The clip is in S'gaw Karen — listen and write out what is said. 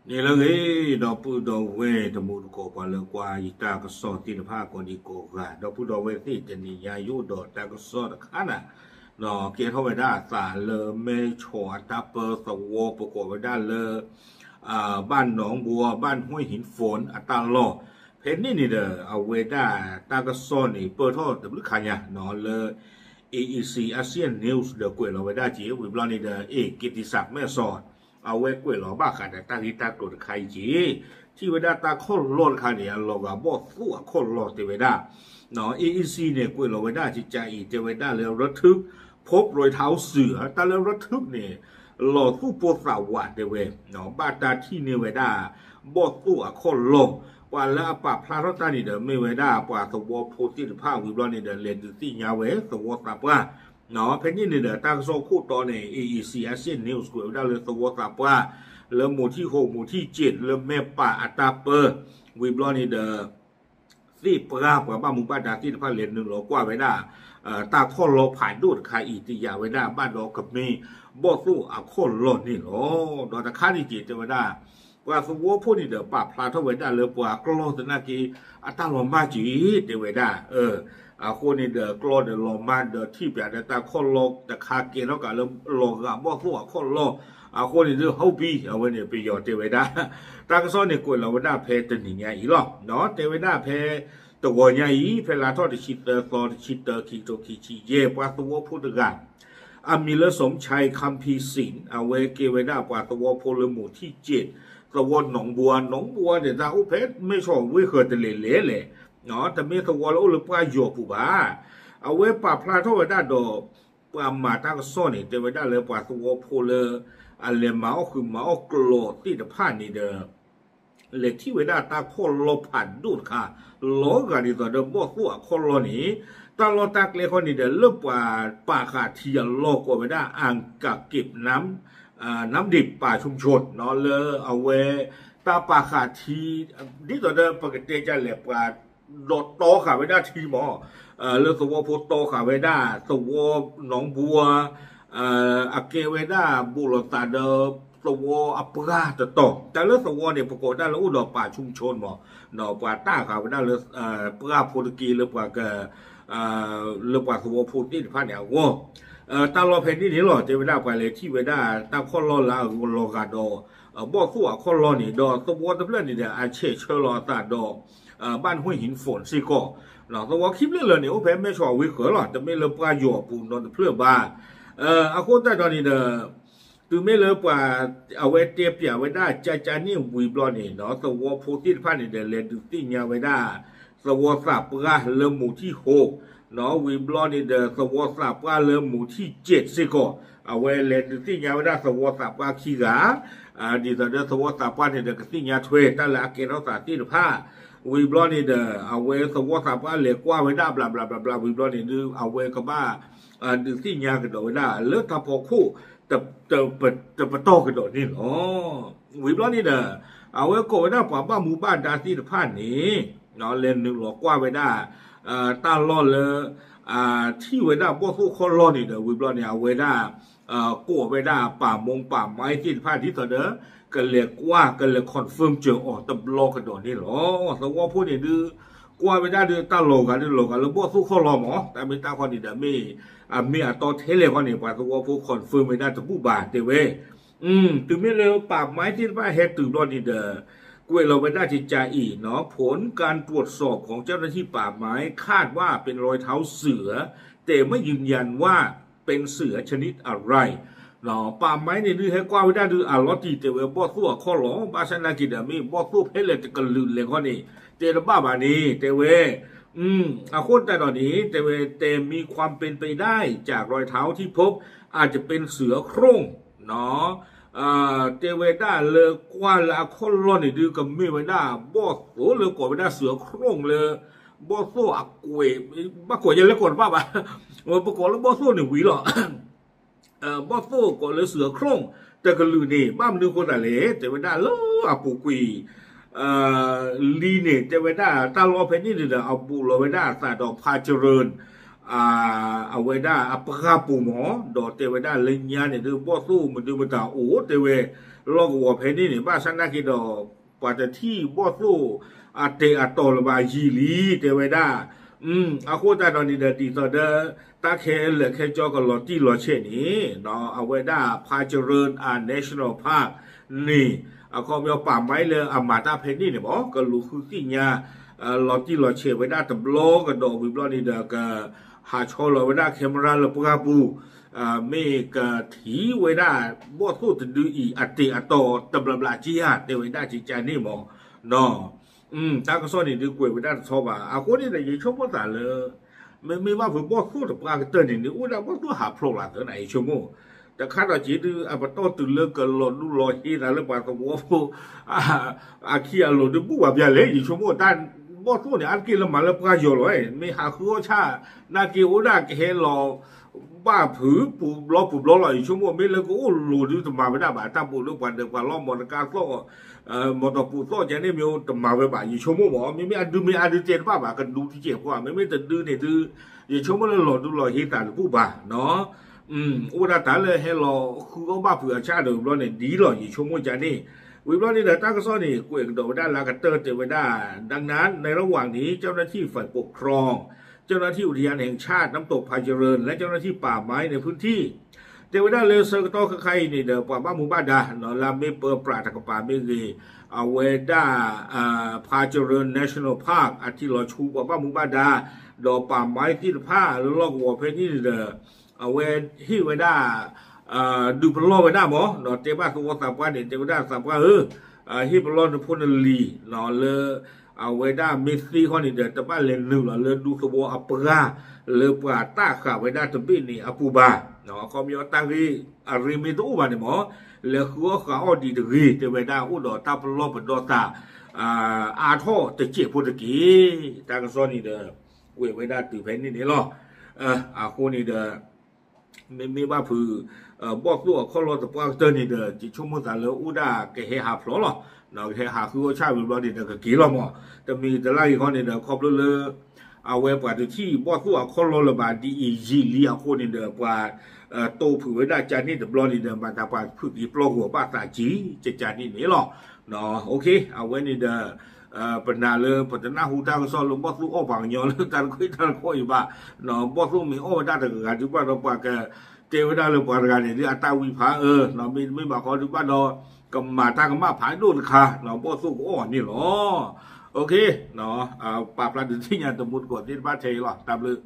န့ၣ်လၢအဂ့ၤ ဒီပုၢ်ဒီဝဲၢ်တံၤသကိး ပှၤလၢကွၢ်ယတၢ်ကစီၣ်သ့ၣ်တဖၣ်ကိးဒံးကိးဂၤ, ဒီပုၢ်ဒီဝဲၢ်သ့ၣ် တနံၤညါယအိၣ်ဒီးတၢ်ကစီၣ်တခါန့ၣ်, ကဲထီၣ်ဝဲဒၣ်အသးလၢမဲၢ်ဆီးအတၢ်ပၢသဝီ ပကိးဝဲဒၣ်လၢ ဘၣ်နီၣ်ဘိ ဘၣ်ဟွံၣ်ဟံၣ်ဖိၣ်အတၢ်လီၢ်, ဖဲန့ၣ်န့ၣ်ဒီး အဝဲဒၣ်တၢ်ကစီၣ်န့ၣ် ပၢၢ်ထီၣ်တဘျုးခါညါလၢ AEC Asian News ဒီးကွဲးလီၤဝဲဒၣ်က့ၤ ဝံၤဘျီန့ၣ်ဒီး အ့ၣ် က့ၤတံၤစၢ်မဲၢ်ဆီး အဝဲကွဲးလီၤဘၣ်ဃးဒီးတၢ်ဂ့ၢ်တၢ်ကျိၤတခါအံၤက့ၤ, ထံၣ်ဝဲဒၣ်တၢ်ခီၣ်လီၢ်တခါန့ၣ် အလီၤဂာ်ဘီၣ်သိၣ်အခီၣ်လီၢ်တဲဝဲဒၣ် AEC န့ၣ် ကွဲးလီၤဝဲဒၣ်ကကါအံၤ တဲဝဲဒၣ်လၢ ရထုး ဖီးပြဲးထီၣ်စု တၢ်လၢ ရထုး န့ၣ် လီၤသူၣ်ပိၢ်သးဝးတဲဝဲ, ဘၣ်တၢ်ထံၣ်န့ၢ်ဝဲဒၣ် ဘီၣ်သိၣ်အခီၣ်လီၢ်, ပှၤလၢအပာ်ဖျါထီၣ်တၢ်န့ၣ်ဒီး မ့ၢ်ဝဲဒၣ်ပှၤသဝီဖိသ့ၣ်တဖၣ် ဝံၤဘျီန့ၣ်ဒီး လဲၤဒုးသ့ၣ်ညါဝဲသဝီသးပှၢ် ဖဲန့ၣ်န့ၣ်ဒီး တၢ်ကစီၣ်ခိၣ်တီန့ၣ် AEC Asian News ကွဲးဝဲဒၣ်လၢသဝီသးပှၢ် လၢမိၢ်ထံၣ်ဟိး မိၢ်ထံၣ်ကၠ့ၣ် လၢမဲၢ်ပၢ်အတၢ်ပၢ, ဝံၤဘျီန့ၣ်ဒီး သ့ၣ်ပှၢ်ပှၤဘၣ်မူဘၣ်ဒါသ့ၣ်တဖၣ်လဲၤနုာ်လီၤကွၢ်ဝဲဒၣ် တၢ်ခီၣ်လီၢ်ဖးဒိၣ်တခါအံၤ တယာ်ဝဲဒၣ်ဘၣ်ဒီးကမ့ၢ်ဘီၣ်သိၣ်အခီၣ်လီၢ်န့ၣ်လီၤ. ဒီးတခါန့ၣ်က့ၤတဲဝဲဒၣ် ပှၤသဝီဖိန့ၣ်ဒီး ပာ်ဖျါထီၣ်ဝဲဒၣ်လၢပှၤကျီၢ်သနာ်က့ အတၢ်လီၤမၢ်က့ၤ တဲဝဲဒၣ် အဃိန့ၣ်ဒီး ကျီၢ်ဒီးလီၤမၢ်ဒီး ထံၣ်ပၠးဒီးတၢ်ခီၣ်လီၢ်တခါကဲထီၣ်ကးလၢလီၤဂာ်ဘီၣ်သိၣ်အခီၣ်လီၢ်, အဃိန့ၣ်ဒုး ဟုတ်ပြီ အဝဲန့ၣ်ပယီၤတဲဝဲဒၣ် တၢ်ကစီၣ်န့ၣ်ကွဲးလီၤဝဲဒၣ်ဖဲတနံၤညါအံၤလီၤ. ဒီးတဲဝဲဒၣ်ဖဲတဂီၤညါအံၤ ဖဲလါထီၣ်တဆံသၢသီ တဆံတၢ ခံကထိခံဆံယဲၢ် ပှၤသဝီဖိတဂၤ အမံၤလၢ စီၣ်ဆဲး ခၣ်ဖံစံၣ် အဝဲကဲဝဲဒၣ်ပှၤသဝီဖိလၢမိၢ်ထံၣ်ကၠ့ၣ် သဝီနီၣ်ဘိ နီၣ်ဘိန့ၣ် တၢ်အိၣ်ဖဲမဲၢ်ဆီးဝ့ၢ်ဃၢၤတလဲၤလဲၤလဲၣ်, တမ့ၢ်သဝီလၢအိၣ်လၢပှၢ်ယီၤပူၤဘၣ်. အဝဲပာ်ဖျါထီၣ်ဝဲဒၣ်ဒီး ပှၤမၤတၢ်ကစီၣ်န့ၣ် တဲဝဲဒၣ်လၢပှၤသဝီဖိလၢ အလဲၤမၤအီၣ်ဃုာ်မၤအီၣ်ကျိၤသ့ၣ်တဖၣ်န့ၣ်ဒီး လဲၤထံၣ်ဝဲဒၣ်တၢ်ခီၣ်လီၢ်ဖးဒိၣ်တခါ လီၤဂာ်ဒ်သိးဒီးဘီၣ်သိၣ်အခီၣ်လီၢ်န့ၣ် တၢ်လီၢ်တၢ်ကျဲခီန့ၣ်ဒီး လၢပှၤပာ်ဃာ်ထံအလီၢ်ကိးဝဲဒၣ် အကးက့း နမ်ဒ့းပာ်ဆိကၠိ လၢအဝဲ တၢ်ပာ်ဃာ်ထံ ဒ်သိးဒီးပကတဲဒ်လဲၣ် ပှၤဒီးတီဃာ်ဝဲဒၣ်ထံမး လၢသဝီဖိတီဃာ်ဝဲဒၣ် သဝီနီၣ်ဘိ အကဲဝဲဒၣ်ဘူးလိာ်သးဒီး သဝီအပှၢ်တတီၤ တၢ်လၢသဝီန့ၣ် ပကိးဒၣ်လၢအိၣ်ဒီးပာ်ဆိကၠိမး ပှၤတၢ်ဃာ်ဝဲဒၣ်လၢ ပှၢ်ဖိတက့ၢ်လၢပှၤက လၢပှၤသဝီဖိသ့ၣ်တဖၣ်န့ၣ်အဂီၢ် တၢ်လီၢ်ဖဲန့ၣ်န့ၣ်လီၤ တဲဝဲဒၣ်ပှၤလဲၤထံၣ်ဝဲဒၣ်တၢ်ခီၣ်လီၢ်လၢအလီၤဂာ်ဒီး ဘီၣ်သိၣ်အခီၣ်လီၢ်န့ၣ် ဒီးသဝီတဖျၢၣ်န့ၣ်ဒီး အဆဲးဆၢလီၤအသးဒီး ဘၣ်ဟွံၣ်ဟံၣ်ဖိၣ်စ့ၢ်ကီး သဝီခံဖျၢၣ်လၢာ်န့ၣ် အိၣ်ဖဲမဲၢ်ဆီးဝ့ၢ်ဃၢၤလီၤ တမ့ၢ်လၢပှၢ်ယီၤအပူၤနီတဖျၢၣ်ဘၣ်. အဃိသတးဒီးန့ၣ်ဒီး တုၤမ့ၢ်လၢပှၤ အဝဲတဲပၠးဝဲဒၣ်ကၠါကၠါန့ၣ်ဝံၤဘျီန့ၣ် သဝီဖိသ့ၣ်တဖၣ်န့ၣ်ဒီး လဲၤဒုးသ့ၣ်ညါဝဲဒၣ် သဝီသးပှၢ်လၢမိၢ်ထံၣ်ဟိး ဝံၤဘျီန့ၣ်ဒီး သဝီသးပှၢ်လၢမိၢ်ထံၣ်ကၠ့ၣ်စ့ၢ်ကီး အဝဲလဲၤဒုးသ့ၣ်ညါဝဲဒၣ်သဝီသးပှၢ်ခံဂၤ ဒ်သိးဒီးသဝီသးပှၢ်န့ၣ်ဒီး ကသ့ၣ်ညါထွဲတၢ်လၢအကဲထီၣ်သးသ့ၣ်တဖၣ် ဝံၤဘျီန့ၣ်ဒီး အဝဲသဝီသးပှၢ်လဲၤကွၢ်ဝဲဒၣ် ဘျးဘျးဘျးဘျး ဝံၤဘျီန့ၣ်ဒုး အဝဲကဘၣ် ဒုးသ့ၣ်ညါကဒီးဝဲဒၣ်လၢတၢ်ဖီခိၣ် တပတီၢ်ကဒီးန့ၣ်လီၤ. ဝံၤဘျီန့ၣ်ဒီး အဝဲကိးဝဲဒၣ်ပှၤဘၣ်မူဘၣ်ဒါသ့ၣ်တဖၣ်န့ၣ် လဲၤနုာ်လီၤကွၢ်ဝဲဒၣ် တၢ်လီၢ်လၢ ထံၣ်ဝဲဒၣ်ဘီၣ်သိၣ်ခီၣ်လီၢ်န့ၣ်ဒီး ဝံၤဘျီန့ၣ် အဝဲဒၣ် ကိးဝဲဒၣ်ပာ်မူပာ်မံသ့ၣ်တဖၣ် ဒ်သိးဒီး ကလဲၤကွၢ် ကလဲၤ confirm စၢၤအီၤတဘျီကဒီးန့ၣ်လီၤ. သဝီဖိန့ၣ်ဒုး ကွၢ်ဝဲဒၣ်ဒုးတၢ်လီၤဂာ်ဒုးလီၤဂာ်လၢဘီၣ်သိၣ်ခီၣ်လီၢ်မး တၢ်မ့ၢ်တၢ်ခီန့ၣ်ဒီး မ့ၢ်အမ့ၢ်အတီထဲလဲၣ်ခီန့ၣ် ပှၤသဝီဖိ confirm ဝဲဒၣ်တဘူၣ်ဘၣ်တဲဝဲ တုၤမ့ၢ်လၢပာ်မံသ့ၣ်တဖၣ်ဟဲတုၤဘျီန့ၣ်ဒီး ကွဲးလီၤဝဲဒၣ်ကကါအံၤ ผลการตรวจสอบของเจ้าหน้าที่ป่าไม้คาดว่าเป็นรอยเท้าเสือ แต่ไม่ยืนยันว่าเป็นเสือชนิดอะไร ပာ်မံန့ၣ်ဒုးဟဲကွၢ်ဝဲဒၣ်ဒုးအလီၤတံၢ်တဲဝဲဘီၣ်သိၣ်အခီၣ်လီၢ် ဘၣ်ဆၣ်သနာ်က့ဒီး မ့ၢ်ဘီၣ်သိၣ်ဖဲလဲၣ်တကလုာ်လဲၣ်ခီန့ၣ် တဲတဘၣ်ဘၣ်န့ၣ် တဲဝဲ အဃိသတးဒီးန့ၣ် တဲဝဲ แต่มีความเป็นไปได้จากรอยเท้าที่พบอาจจะเป็นเสือโคร่ง တဲဝဲဒၣ်လၢကွၢ်လၢအခီၣ်လီၢ်န့ၣ်ဒုး ကမ့ၢ်ဝဲဒၣ်ဘီၣ်သိၣ်လၢကိးဝဲဒၣ် เสือโคร่ง လၢ ဘီၣ်သိၣ်အကွဲး ဘၣ်ကိးယဲလၢကိးတဘၣ်ဘၣ် ပကိးလၢဘီၣ်သိၣ်န့ၣ်ဝံၤလီၤ ဘီၣ်သိၣ်ကိးလၢ เสือโคร่ง တကလုာ်န့ၣ် ဘၣ်မနုၤအဃိသတးလဲၣ် တဲဝဲဒၣ်လၢအပူၤကွံာ် လံန့ၣ် တဲဝဲဒၣ်တၢ်လီၢ်ဖဲန့ၣ်န့ၣ်ဒီး အဘူးလီၤဝဲဒၣ်အသးဒီး พาเจริญ အဝဲဒၣ်အပှၢ်ပူၤမး, ဒီးတဲဝဲဒၣ်လၢညါန့ၣ်ဒုး ဘီၣ်သိၣ်မဒုမတၤအိၣ်တဲဝဲ လီၢ်ကဝီၤဖဲန့ၣ်န့ၣ် ဘၣ်ဆၣ်နာ်က့ဒီး ပှၤတထံၣ်ဘီၣ်သိၣ်အတဲာ်အတီၤလၢၤဘၣ်ယံာ်လံ တဲဝဲဒၣ်. အဃိသတးဒီးန့ၣ်ဒီး ဒ်သိးဒီး တၢ်ခဲလၢာ်ခဲကၠီကလီၤတံၢ်လီၤဆဲးန့ၣ် အဝဲဒၣ် ဖါကရၢ National Park န့ၣ် အခီပညီ ป่าไม้ လၢအမၤတၢ်ဖဲန့ၣ်န့ၣ်မး ကလူၤဃုသ့ၣ်ညါ လီၤတံၢ်လီၤဆဲးဝဲဒၣ်တဘျီကဒီးဝံၤဘျီန့ၣ်ဒီး ကဟးဆီလီၤဝဲဒၣ် camera လၢပှၢ်ပူၤ မ့ၢ်ကထံၣ်ဝဲဒၣ်ဘီၣ်သိၣ်တဒုအံၤ အတဲာ်အတီၤတဘျီဘျီက့ဧါ တဲဝဲဒၣ်ကကန့ၣ်မး. တၢ်ကစီၣ်န့ၣ်ဒုးကွဲးဝဲဒၣ်တဆီဘၣ်. အဃိန့ၣ်ဒီး ယဆိကမိၣ်သးလၢ မ့မ့ၢ်ဘၣ်ဖုးဘီၣ်သိၣ်တပှၢ်ကတၢၢ်န့ၣ် နအိၣ်ဒၣ်ဘီၣ်သိၣ်ဟးဖျိးလၢသၢနၤ ယဆိကမိၣ် တခါဒီးက့ဒုး အပတီၢ်တုၤလၢကလီၤဒူလီၤဟ့သးလၢပှၤသဝီဖိ အခံအလိၤဒုးဘူၣ်ဘၣ်ပျၢ်လဲၣ် ယဆိကမိၣ် တၢ်ဘီၣ်သိၣ်န့ၣ် အါတက့ၢ်လၢမၤလၢပှၢ်ယီၤလီၤ. မ့ၢ်ဟးဃုအီၣ်ဆၣ် နာ်က့အိၣ်ဒၣ်ကဟဲလီၤ ဘၣ်ဖုးပူၤဘျီပူၤဘျီလီၤ ယဆိကမိၣ် မ့ၢ်လၢကအိၣ်လိၤဒုးတမၤဝဲဒၣ်ဘၣ် တၢ်ဘူးလၢပှၤဒၢးပှၤလီၢ် မီတကါသီၣ် မီတီပူၤသီၣ်ကန့ၣ်မ့ၢ်တမၤဝဲဘၣ် ယဆိကမိၣ်မး မ့မ့ၢ်အဒုးမ့ၢ်အါဒုးတဲတဘၣ်ဘၣ် ကဒူတစဲးဖိ မ့မ့ၢ်တဒုန့ၣ်ဒုး ယဆိကမိၣ်လၢလီၤဒူလီၤဟ့သးတဘူၣ်ဘၣ်နီၤ အိၣ်ဝဲဒၣ်တၢ်လၢဟဲလီၤဃုအီၣ်ဘၣ်ဖုးအဆၣ်ဒီးဝံၤဘျီန့ၣ် ဒ်လီၤ ယဆိကမိၣ်ကန့ၣ် ဝံၤဘျီန့ၣ်ဒီး တၢ်ကစီၣ်န့ၣ် ကွဲးကဒီးဝဲဒၣ်လၢအကတၢၢ်တဲဝဲဒၣ် ดังนั้นในระหว่างนี้ เจ้าหน้าที่ฝ่ายปกครอง เจ้าหน้าที่อุทยานแห่งชาติน้ำตกผาเจริญ และเจ้าหน้าที่ป่าไม้ในพื้นที่ တဲဝဲဒၣ်လၢဆၢကတီၢ်ခဲခါအံၤန့ၣ်ဒီး ပှၤဘၣ်မူဘၣ်ဒါ လၢအမ့ၢ်ပၢပြးတကပၤမ့ၢ်ဂ့ၤ အဝဲဒၣ် ဖါကရၢ National Park အထံလီၤဆူပှၤဘၣ်မူဘၣ်ဒါ ဒီးပာ်မါသ့ၣ်တဖၣ်လၢလီၢ်ကဝီၤဖဲန့ၣ်န့ၣ်ဒီး အဝဲဟ့ၣ်ဝဲဒၣ် ဒုးပလီၢ်ဝဲဒၣ်မး ဒီးတဲဘၣ်သဝီသးပှၢ်န့ၣ် တဲဝဲဒၣ်သးပှၢ်ဧၢ ဟ့ၣ်ပလီၢ်နဖိနလံၤ လၢ အဝဲဒၣ်မ့ၢ်သ့ဃီန့ၣ်ဒီး တဘၣ်လဲၤနုာ်လီၤလၢဒူသဝီအပှၢ် လၢပှၤတၢ်ဃာ်ဝဲဒၣ်တဘ့ၣ်န့ၣ်အပူၤဘၣ်. အခီပညီတၢ်ဂ့ၢ်အရ့မ့ၢ်တအိၣ်ဘၣ်န့ၣ်မး လဲၤဃုအီၣ်ဃာ်အီၣ်ဒံးတဂ့ၤ တဲဝဲဒၣ်အိၣ်ဒီးတၢ်ပလီၢ်ပဒီသး အါထီၣ်တစဲးဖိတက့ၢ်. တၢ်ကစီၣ်န့ၣ်ဒီး ကွဲးဝဲဒၣ်တုၤဖဲန့ၣ်န့ၣ်လီၤ. အဃိန့ၣ်ဒီး မ့မ့ၢ်ဘၣ်ဖုး ဘီၣ်သိၣ်အခီၣ်လီၢ်သပှၢ်ကတၢၢ်န့ၣ်ဒီး ယဆိကမိၣ်သးလၢအိၣ်ဒၣ်ကဟဲဟးဖျိးလီၤ. ကဟဲဟးဃုအီၣ်ဆၣ်ဝံၤဘျီန့ၣ်ဒီးကက့ၤလီၤမး တမံၤတလၢ်ဂ့ၤခီန့ၣ်ဒီး ခီဖျိလၢအဝဲပှၤတထံၣ်ဘီၣ်သိၣ်အခီၣ်လီၢ်လၢၤဘၣ်ဒ်အံၤယံာ်လံအဃိန့ၣ်ဒီး ပှၤတိာ်ဖုးဝဲဒၣ်ကန့ၣ်တဘျီန့ၣ်ဒီး မၤသးပှၤဖုးက့ၤပျီဂီၤဘၣ်သးကံကကန့ၣ်န့ၣ်လီၤ. အဝဲန့ၣ်ဒီး ပနာ်လၢပတနၢ်ဟူတၢ်ကစီၣ်လၢဘီၣ်သိၣ်အီၣ်ပှၤကညီလၢတၢ်တခွဲးတၢ်တခီအံၤဘၣ်. ဘီၣ်သိၣ်မ့ၢ်အီၣ်ဝဲဒၣ်တဂၤဂၤဒုးဘၣ်ဒီး ပှၤကတဲဝဲဒၣ်လၢပှၤတဂၤန့ၣ်ဒုးအတၢ်ဝံဖးအၢ မ့တမ့ၢ်ဘၣ်ဃီဒုးဘၣ်ဒီး ကမၤတၢ်ကမၣ်ဖးဒိၣ်တခါ ဘီၣ်သိၣ်ကအီၣ်န့ၣ်လီၤ. ပာ်ဖျါဒုးသ့ၣ်ညါတမူတကိးသ့ၣ်တဖၣ်ထဲအံၤလီၤ. တၢ်ဘျုး